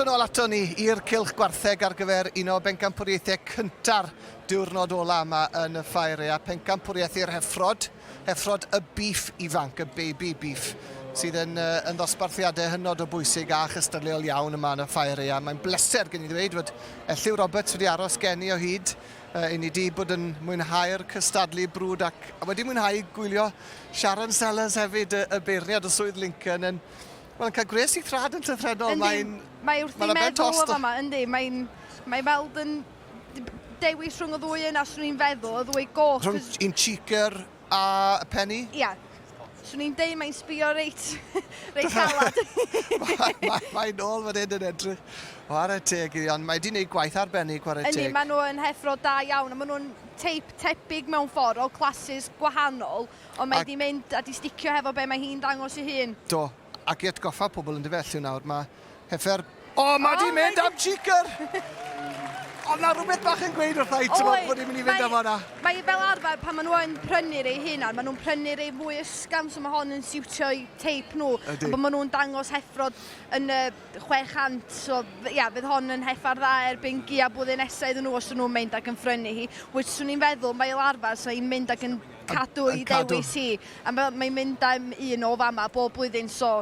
Yn ôl ato ni i'r cylch gwartheg ar gyfer un o bencampwriaethau cynta'r diwrnod ola yma yn y ffair ea. Pencampwriaeth i'r heffrod, heffrod y beef ifanc, y baby beef, sydd yn, yn ddosbarthiadau hynod o bwysig a chystadleuol iawn yma yn y ffair ea. Mae'n bleser gen i ddweud fod Elliw Roberts wedi aros gen i o hyd. Uh, I ni wedi bod yn mwynhau'r cystadlu brwd ac wedi mwynhau gwylio Sharon Sellers hefyd, y, y beirniad o Swydd Lincoln, yn Wel, yn cael gwres i thraed yn llythrennol. Yndi, Mae'n... mae wrth Mae'n ei ben meddwl o tost. fama, yndi. Mae'n mae weld yn dewis rhwng y ddwy yna, swn i'n feddwl, y ddwy goch. Rhwng un Cheeker a Penny? Ia. Swn i'n deud mae'n sbio reit, reit galad. Mae'n mae, mae nôl fan hyn yn edrych. Chwarae teg iddi, ond mae wedi gwneud gwaith arbennig, chwarae Yndi, teg. maen nhw yn heffro da iawn, a maen nhw'n teip tebyg mewn ffordd o classes gwahanol. Ond mae Ac- 'di mynd a 'di sticio hefo be mae hi'n dangos ei hun. Do, ac i atgoffa pobl yn dyfe, Elliw nawr, mae heffer... O, mae 'di mynd am cheeker! Ond na rhywbeth bach yn gweud wrtha i, ti'n bod i'n mynd i fynd am hwnna. Mae fel arfer pan maen nhw yn prynu rei hunan, maen nhw'n prynu rei fwy ysgafn, so mae hon yn siwtio i teip nhw. Ydy. Ond bod maen nhw'n dangos heffrod yn y 600, so ia, fydd hon yn heffar dda erbyn gia blwyddyn nesaf iddyn nhw os ydyn nhw'n mynd ac yn phrynu hi. Which swn i'n feddwl, mae fel arfer, so i'n mynd ac yn cadw Yn i cadw. dewis hi. A ma- mae'n mynd am un o fama bob blwyddyn, so...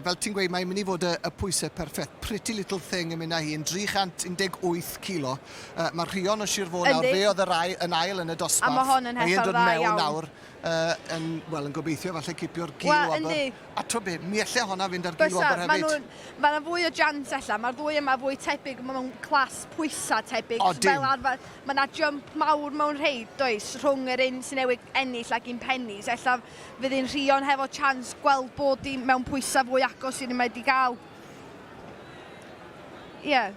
Fel ti'n gweud, mae'n mynd i fod y, y pwysau perffaith. Pretty Little Thing yn mynd â hi yn 318 kilo. Uh, mae Rhion o Sir Fôn nawr, Yndi. fe oedd yr ail, yn ail yn y dosbarth. A mae hon yn Mae hi'n heffer dod dda mewn iawn. nawr, uh, yn, wel, yn gobeithio falle cipio'r gil Wel, wobr. yndi. A t'o be, mi alle honna fynd ar gil Bysa, wobr ma' hefyd. nhw'n... Mae yna fwy o jans ella, mae'r ddwy yma fwy tebyg, mae mewn clas pwysau tebyg. Odyn. Fel arfer, mae yna jump mawr mewn rhei, does, rhwng yr un sy'n newydd ennill ac un pennies. Ella fydd un Rhion hefo chance gweld bod hi mewn pwysau fwy agos i'r un mae wedi gael. Ie, yeah,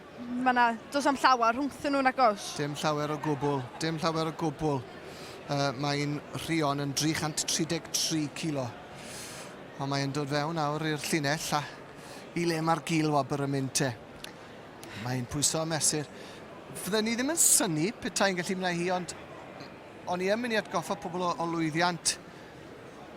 mae yna, does am llawer rhwngthyn nhw nag oes. Dim llawer o gwbl, dim llawer o gwbl. Uh, mae'n Rhion yn 333 kilo. Ond mae'n dod fewn nawr i'r llinell a i le mae'r gil wobr yn mynd te. Mae'n pwyso a mesur. Fydden ni ddim yn synnu petai'n gallu mynd â hi, ond o'n i yn mynd i atgoffa pobl o, o lwyddiant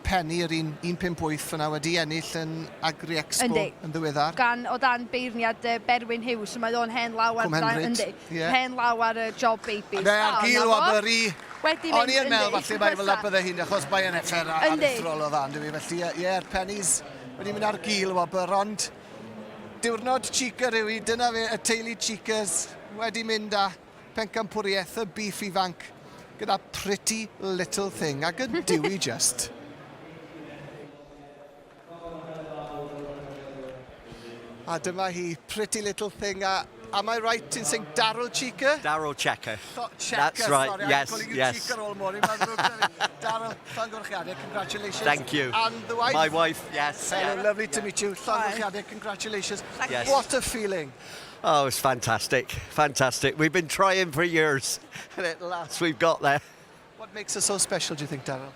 Penny yr 1.58 yna wedi ennill yn Agri Expo Yndi. yn ddiweddar. Gan o dan beirniad Berwyn Hughes, so mae o'n hen law ar... Cwm Henfryd. Yndi. Yeah. Hen law ar y job babies. Ne, ar O, gil 'na fo. wobr i. Wedi mynd, O'n i yn meddwl yndi. falle mai fel 'na bydde hi'n, achos mae yn effer Yndi. aruthrol o dda, yndyw 'i? Felly, ie, ie'r pennies wedi mynd ar gil wobr, ond diwrnod Cheeker yw hi, dyna fe, y teulu Cheekers wedi mynd â pencampwriaeth y beef ifanc gyda Pretty Little Thing, ac ydyw hi just. A dyma hi, Pretty Little Thing, a am I right in saying Daryl Cheeker? Daryl Checker. Checker, That's right, sorry, yes, I'm calling you yes. Cheeker all morning. Mae'n ddrwg 'da fi. Daryl, llongyfarchiadau, congratulations. Thank you. And the wife? My wife, yes. Hello, yeah. lovely to meet you. Llongyfarchiadau, congratulations. Thank Yes. What a feeling. Oh, it's fantastic, fantastic. We've been trying for years, and at last we've got there. What makes her so special, do you think, Daryl?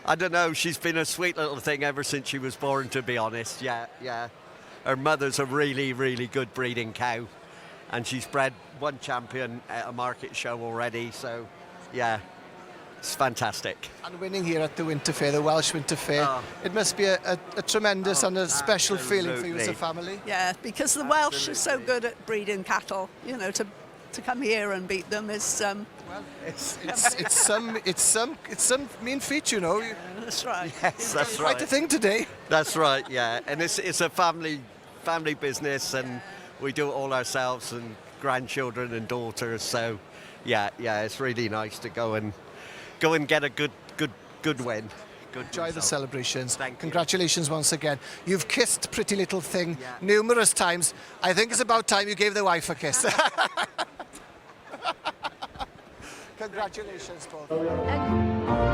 I don't know, she's been a sweet little thing ever since she was born, to be honest. Yeah, yeah. Her mother's a really, really good breeding cow, and she's bred one champion at a market show already, so yeah, it's fantastic. And winning here at the Winter Fair, the Welsh Winter Fair, Oh. it must be a tremendous Oh, and a special feeling for you as a absolutely. family. Yeah, because the Welsh are so good at breeding cattle, you know, to come here and beat them is Well, it's some mean feat, you know. That's right. Yes, that's Quite right. a thing today. That's right, yeah. And it's a family business, and we do it all ourselves and grandchildren and daughters. So, yeah, it's really nice to go and get a good win. Good Enjoy the result. celebrations. Thank you. Congratulations once again. You've kissed Pretty Little Thing numerous times. I think it's about time you gave the wife a kiss. Congratulations, both. Yn-